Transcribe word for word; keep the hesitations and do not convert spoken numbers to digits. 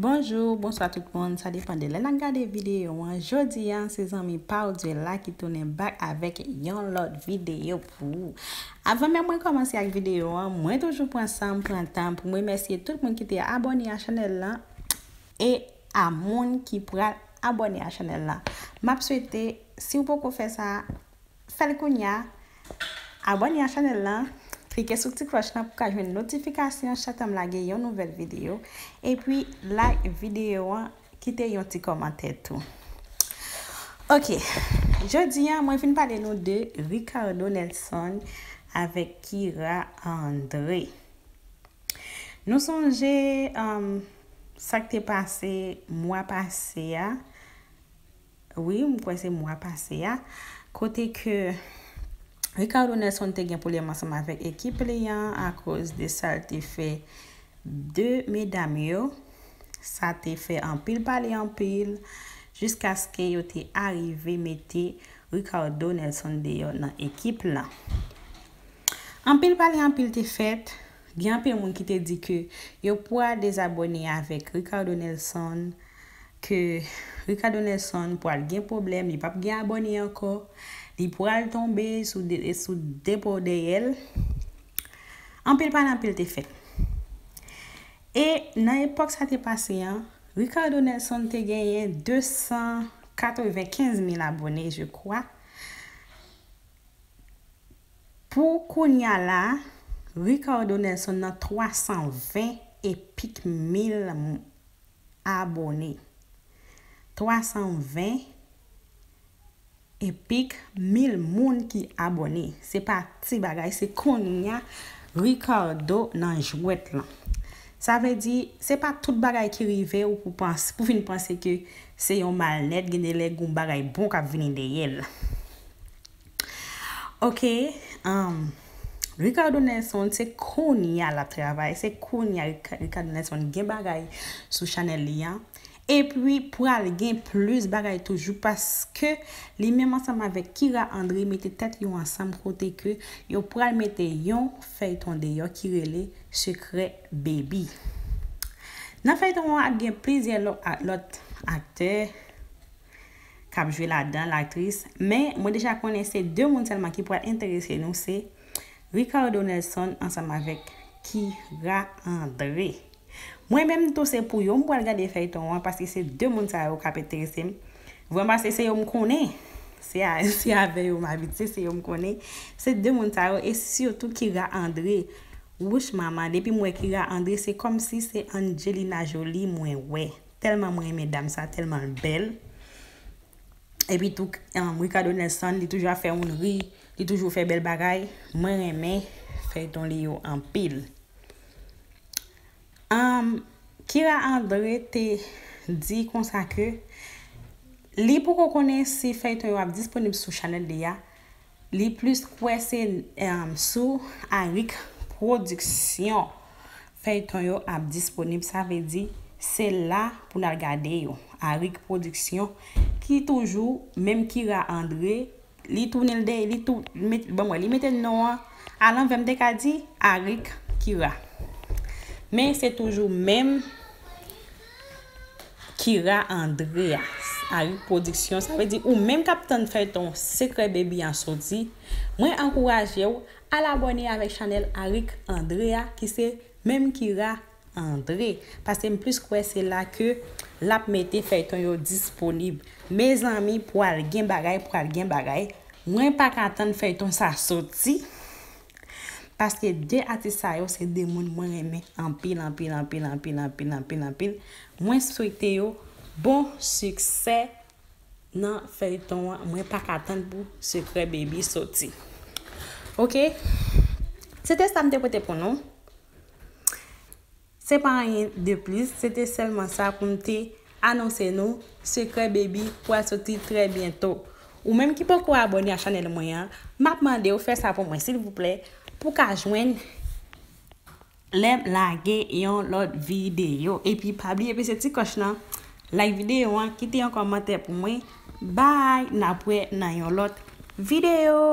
Bonjou, bonswa tout moun, sa depann de lè n ap gade videyo an. Jodi a, se zanmi pa w Dye la ki tounen back avèk yon lòt videyo pou ou. Avan menm mwen kòmanse ak videyo an, mwen toujou pran san m, pran tan m pou m remèsye tout moun ki te abòne a chanèl lan e a moun ki pral abòne a chanèl lan. M ap swete, si w poko fè sa, fè l kounye a. Abòne a chanèl lan, klike sou ti klòch lan pou w ka jwenn notifikasyon chak tan m lage yon nouvèl videyo. Epi, like videyo an, kite yon ti kòmantè tou. Ok, jodi a, mwen vin pale nou de Ricardo Nelson avèk Kira André. Nou sonje, um, sa k te pase mwa pase a. Wi, m kwè se mwa pase a. Kote ke Ricardo Nelson te gen pwoblèm ansanm avèk ekip li an akoz de sa l te fè de medam yo. Sa te fè anpil pale anpil, jiskaske yo te arive mete Ricardo Nelson deyò nan ekip lan. Anpil pale anpil te fèt. Gen anpil moun ki te di ke yo pral dezabòne avèk Ricardo Nelson, ke Ricardo Nelson pral gen pwoblèm, li p ap gen abòne ankò, li pral tonbe sou de, sou de po dèyè l. Anpil pale anpil te fèt. E nan epòk sa te pase an, Ricardo Nelson te genyen de san katrevenkenz mil abòne, je crois. Pou kounye a la, Ricardo Nelson nan twa san ven e pik mil abòne. Twa san ven e pik mil moun ki abòne. Se pa ti bagay, se kounye a Ricardo nan jwèt lan. Sa vle di, se pa tout bagay ki rive ou pou panse, pou vin panse ke se yon malnèt, gen de lè gon bagay bon k ap vini dèyè l. Ok, um, Ricardo Nelson, se kounye a l ap travay, se kounye a Rica-, Ricardo Nelson gen bagay sou chanèl li an. Epi pral gen plis bagay toujou paske li menm ansanm avèk Kira André mete tèt yo ansanm kote ke yo pral mete yon fèyton deyò ki rele Secret Baby. Nan fèyton an ap gen plizyè lòt, lòt aktè k ap jwe ladan, laktris, men mwen deja konnen se de moun sèlman ki pral enterese nou, se Ricardo Nelson ansanm avèk Kira André. Mwen menm tou se pou yo m pral gade fèyton an paske se de moun sa yo k ap enterese m. Vrèman se, se yo m konnen. Se a, se avè yo m abitye, se yo m konnen. Se de moun sa yo e sitou Kira André. Wouch mama, depi m wè Kira André, se kòmsi se Angelina Jolie mwen wè. Tèlman mwen renmen dam sa, tèlman l bèl. Epi tou, um, Ricardo Nelson, li toujou ap fè moun ri, li toujou fè bèl bagay. Mwen renmen fèyton li yo anpil. Um, Kira André te di konsa ke li poko konnen si fèyton yo ap disponib sou chanèl li a. Li plis kwè se, um, sou Arik Pwodiksyon fèyton yo ap disponib. Sa vle di, se la pou n al gade yo. Arik Pwodiksyon, ki toujou, menm Kira André, li tounen l dèyè, li tou, met, bon, mwen, li mete non an alanvè, m te ka di, Arik Kira. Men se toujou menm Kira André a, Arik Pwodiksyon. Sa vle di, ou menm k ap tann fèyton Secret Baby an soti, mwen ankouraje w al abòne avèk chanèl Arik André a, ki se menm Kira André. Paske m plis kwè se la ke l ap mete fèyton yo disponib. Mezanmi, pral gen bagay, pral gen bagay. Mwen pa ka tann fèyton sa soti. Paske de atis sa yo se de moun mwen renmen anpil, anpil, anpil, anpil, anpil, anpil, anpil. Mwen swete yo bon siksè nan fèyton an. Mwen pa ka tann pou Secret Baby soti. Ok? Se te sa m te pote pou nou. Se pa anyen de plis, se te sèlman sa pou m te anonse nou, Secret Baby pral soti trè byento. Ou menm ki poko abòne a chanèl mwen an, m ap mande w fè sa pou mwen, silvouplè, pou w ka jwenn lè m lage yon lòt videyo. Epi pa bliye peze ti klòch lan, like videyo an, kite yon kòmantè pou mwen. Bye, n ap wè nan yon lòt videyo.